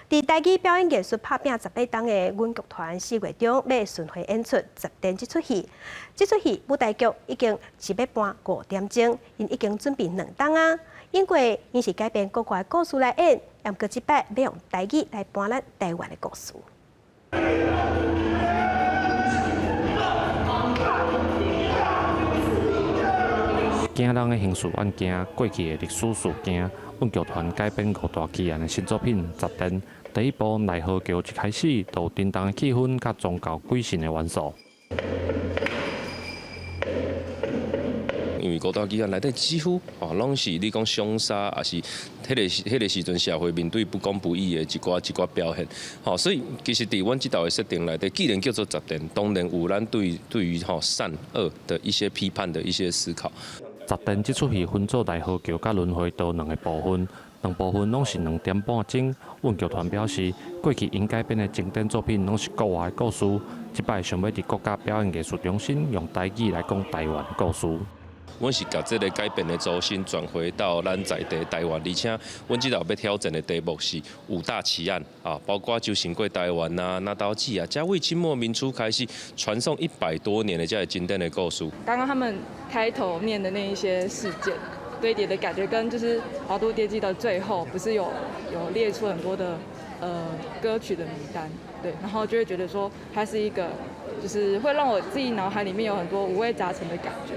佇台語表演藝術拍拚18冬的阮劇團4月中欲巡迴演出《十電》這齣戲。這齣戲舞台劇已經是欲搬5點鐘，𪜶已經準備2冬啊。因為𪜶是改編國外故事來演，毋過這擺欲用台語來搬咱台灣的故事。驚人的刑事案件，過去的歷史事件，阮劇團改編五大奇案的新作品《十電》，第一部奈何橋一開始就有震動的氣氛，佮宗教鬼神的元素。因為五大奇案內底幾乎哦，攏是你講兇殺，抑是彼個時陣社會面對不公不義的一寡一寡表現，吼，所以其實佇阮這道的設定內底，既然叫做十電，當然有咱對於吼善惡的一些批判的一些思考。十電這齣戲分做奈何橋佮輪迴道兩個部分，兩部分攏是2點半鐘。阮劇團表示，過去𪜶改編的經典作品攏是國外的故事，這擺想欲佇國家表演藝術中心用台語來講台灣故事。阮是共這個改編的軸心轉回到咱在地台灣，而且阮這道欲挑戰的題目是五大奇案啊，包括周神過台灣啊、拿刀記啊，這位清末民初開始傳頌100多年的這个經典的故事。剛剛他們開頭念的那一些事件堆疊的感覺，跟就是《華都爹記》的最後不是有列出很多的歌曲的名單，對，然後就會覺得說它是一個，就是會讓我自己腦海裡面有很多五味雜陳的感覺。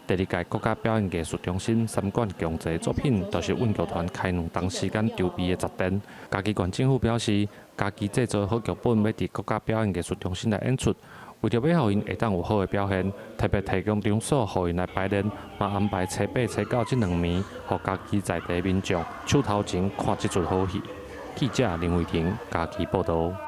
第二屆國家表演藝術中心三館共齊作品，就是阮劇團開2冬時間籌備的《十電》。嘉義縣政府表示，家己製作好劇本，欲佇國家表演藝術中心來演出，為著欲予𪜶會當有好的表現，特別提供場所予𪜶來排練，嘛安排初八、初九這兩暝，予嘉義在地民眾手頭前看這齣好戲。記者林慧婷嘉義報導。